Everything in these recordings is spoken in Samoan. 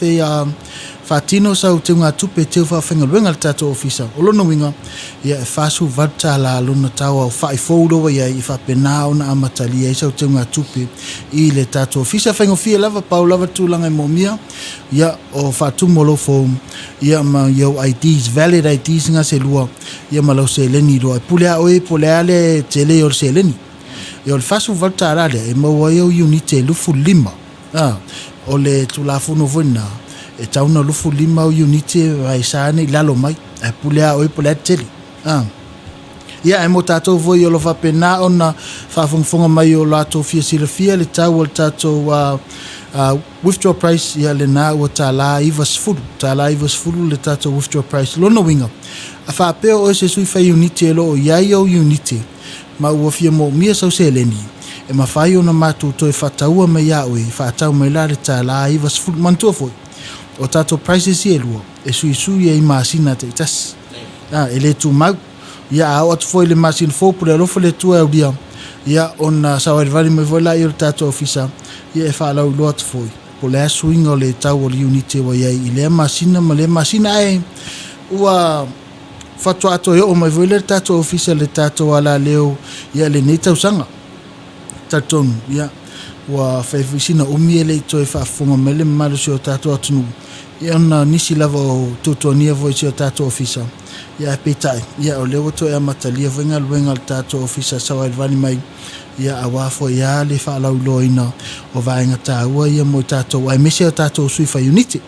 e faatino sau teugatupe e teu faafaigaluega i le tatou ofisa. O lona uiga, ia, e $48 lona tau aofa'i fou lea ua i ai e faapena ona amatalia ai sau teugatupe i le tatou ofisa. E faigofie lava, pau lava le tulaga e moomia, ia, o faatumu o lou form, ia, ma your IDs, valid IDs na se lua, ia, ma lau seleni loa. E pule lava oe po o le a le tele o le seleni. Ia, o le $48 lea e maua ai au iunite e 25. A, o le Tulafono foi lena, e tatau ona 25 au iunite ae sa ane i lalo mai, ae pule lava oe po o le a le tele. A. Ia, ae mo tatou foi o lo o faapena ona faafogafoga mai o latou fia silafia le tau o le tatou withdraw price, ia lena ua $90, $90 le tatou withdraw price. Lona uiga, a faapea o oe se sui fai iunite o lo o i ai ou iunite ma ua fia moomia sau seleni, e mafai ona matou toe faataua mai ia oe, faatau mai la le $90. Manatua foi, o tatou prices ia e lua, e suisui ai i masina taitasi. A, e le tumau. Ia, a oo atu foi i le masina fou, pule alofa le Atua e aulia, ia, ona savalivali mai foi laia o le tatou ofisa, ia, e faalauiloa atu foi po o le a suiga o le tau o le iunite ua i ai i lea masina ma lea masina. Ae ua faatoa toe oo mai foi lea i le tatou ofisa i le tatou alaleo, ia, lenei tausaga. Talitonu, ia, ua fai foi sina umi e le i toe faafofoga mai le mamalu o si o tatou atunuu, ia, ona o nisi lava o tuatuagia foi i si o tatou ofisa, ia, ae peitai, ia, o lea ua toe amatalia foi galuega a le tatou ofisa savalivali mai, ia, aua foi lava le faalauiloaina o vaega taua ia mo i tatou, aemaise o tatou sui fai iunite.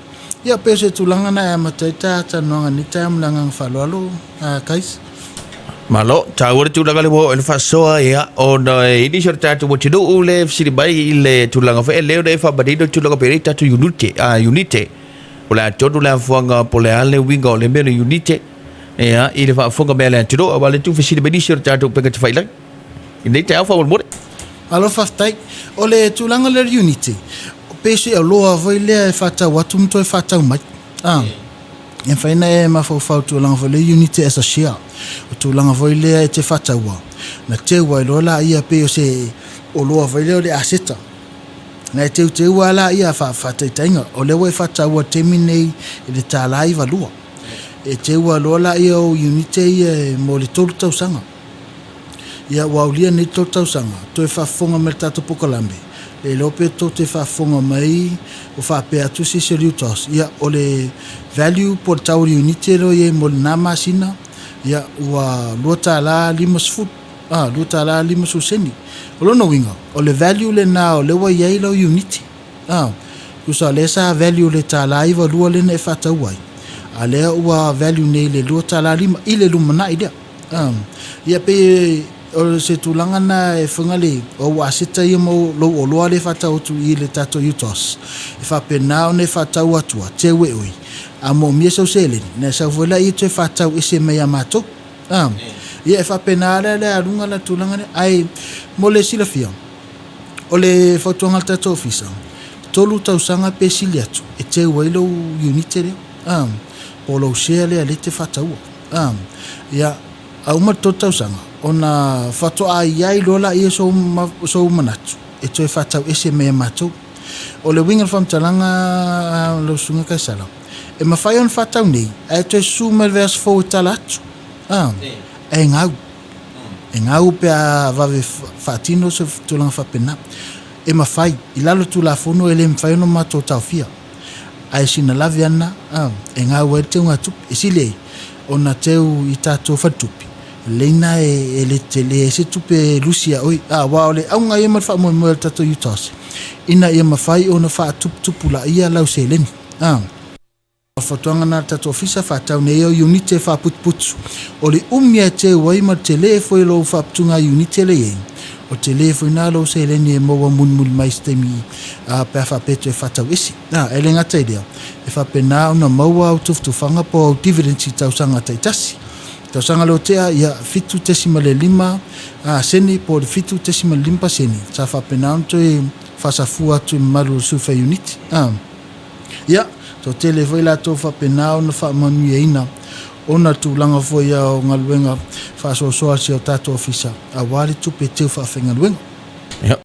Ia, pei o se tulaga lena e amata ai ta talanoaga i lenei taeao ma le agaga faaaloalo, guys. Malo, taua le tulaga lea ua oo i le faasoa, ia, ona e i nisi o le tatou atunuu le fesili mai i le tulaga foi lea ona e faamanino le tulaga pe i ai tatou iunite, a, iunite. O le a tonu le afuaga po o le a le uiga o le mea o le iunite, ia, i le faafofoga mai a le atunuu, aua o lea e tuufesili mai nisi o le tatou upega tafailagi i lenei taeao faamolemole. Malo faafetai. O le tulaga lea o le iunite, pe se oloa foi lea e faatau atu ma toe faatau mai. A. E mafai ona e mafaufau i le tulaga foi lea unit as a share. O tulaga foi lea e te faataua, na teu ai loa laia pei o se oloa foi lea o le aseta. Na e teuteu lava laia faataitaiga, o lea ua e faataua i le taimi lenei i le $92. E teua loa laia o iunite ia mo le 3 tausaga. Ia, ua aulia nei le 3 tausaga, toe faafofoga mai i le tatou polokalame, le iloa pe tou te faafofoga mai o faapea atu se isi o le UTOS, ia, o le value po o le tau o le iunite lea ua i ai mo lena masina, ia, ua $2.50, a, $2.50. O lona uiga, o le value lena o lea ua i ai lau iunite. A, tusa o lea sa value i le $92 lea na e faataua ai, a o lea ua value nei i le $2.50 i le lumanai lea. Ia pei o se tulaga lena e fai le o ua aseta ia ma lou oloa lea e faatau atu i le tatou UTOS e faapena ona e faatau atu a teu e oe a moomia sau seleni na e sau foi laia toe faatau ese mai ia matou. Ia e faapena lea le aluga la tulaga lea ae mo le silafia o le fautuaga a le tatou ofisa 3 tausaga pe sili atu e teu ai lou unite lea po o lou share lea lea e te faataua. A, ia, a uma le 3 tausaga, ona faatoa i ai loa laia sou manatu e toe faatau ese mai e matou. O le uiga o le faamatalaga lau Susuga Kaisara, e mafai ona faatau nei, ae toe susu mai i le vaiaso fou e tala atu. A, e gau. E gau pe a vave faatino se tulaga faapena. E mafai, i lalo o le Tulafono e le mafai ona matou taofia. Ae sina lave ana e gau ai le teugatupe. E sili ai ona teu i tatou faletupe, lelei na e le tele ai se tupe e lusi ia oe. Aua o le auga ia ma le faamoemoe o le tatou UTOS, ina ia mafai ona faatuputupulaia lau seleni. O le fautuaga lena a le tatou Ofisa, faatau nei au iunite e faaputuputu. O le umi lava e teu ai ma le tele foi o lou faaputuga iunite lea e i ai, o le tele foi lena o lou seleni e maua mulimuli mai i se taimi pe a faapea e toe faatau ese. E le gata i lea, e faapena ona maua au tufatufaga po o au dividends i tausaga taitasi. Tausaga lea ua tea, ia, 7.5 sene po o le 7.5% sa faapena ona toe faasafua atu i mamalu o le sui fai iunite. Ia, toatele foi latou faapena ona faamanuiaina ona tulaga foi o galuega faasoasoa a si o tatou ofisa aua le tupe teu faafaigaluega.